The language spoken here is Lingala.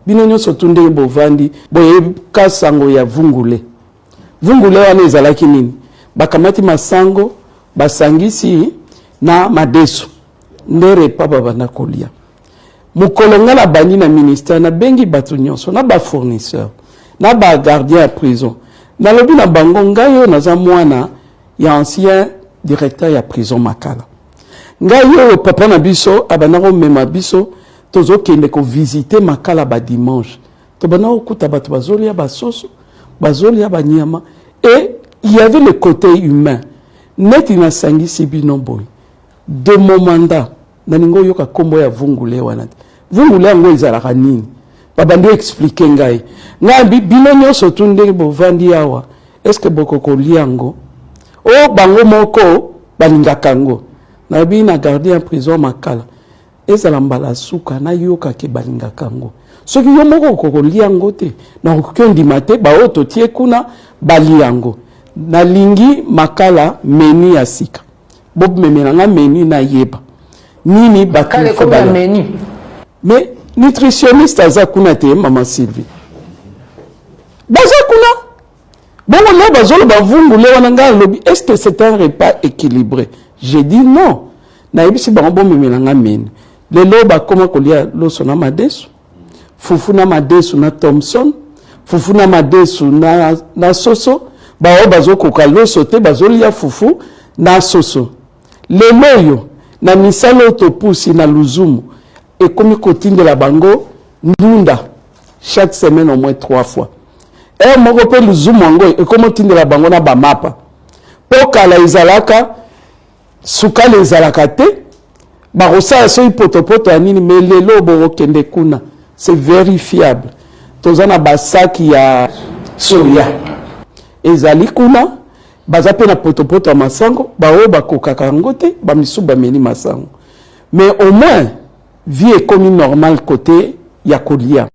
Bino nyonso tu ndenge bovandi, boyeka sango ya vungule. Vungule wana ezalaki nini? Bakamati masango, basangisi na madesu, nde repas babanda kolia. Mokolo nga nabandi na ministère, nabengi bato nyonso, na bafournisseur, na bagardien ya prison. Nalobi na bango: ngai oyo naza mwana ya ancien directeur ya prison Makala. Ngai oyo, papa na biso abanda komema biso, tozokende kovisite Makala badimanche, tobanda kokuta bato bazolia basoso, bazolia banyama, et il y avait le côté humain. Neti nasangisi bino boye, de mon mandat, nalingi oyoka nkombo ya vungule wana te. Vungule yango ezalaka nini? Babandi expliquer ngai. Ngai, bino nyonso tu ndenge bovandi awa, est-ce boko kolia yango? Oyo bango moko balingaka yango. Nayebi na gardien ya prison Makala, ezala mbala suka nayokaki balingaka yango. Soki yo moko okokolia yango te, nakoki ondima te baoyo totie kuna balia yango. Nalingi Makala menu ya sika. Bomemela nga menu, nayeba nini bato. Mais nutritionniste aza kuna te, mama Sylvie, baza kuna. Bongo nde bazoloba vungule wana. Ngai alobi: est ce que c'est un repas équilibré? J'ai dit non. Nayebisi bango: bomemela nga menu. Lelo bakóma kolia loso na madesu, fufu na madesu na thomson, fufu na madesu na soso. Baoyo bazokoka loso te, bazolia fufu na soso. Lelo oyo, na misala oyo topusi na Luzumu, ekomi kotindela bango ndunda chaque semaine, au moins trois fois. Heure moko mpe Luzumu yango ekomi otindela bango na bamapa, mpo kala ezalaka sukali ezalaka te, bakosala soki potopoto ya nini. Mais lelo bokokende kuna, c'est vérifiable, toza na basaki ya soya ezali kuna, baza mpe na potopoto ya masango. Baoyo bakokaka yango te, bamisusu bameli masango. Mais au moins vie ekomi normal côté ya kolia.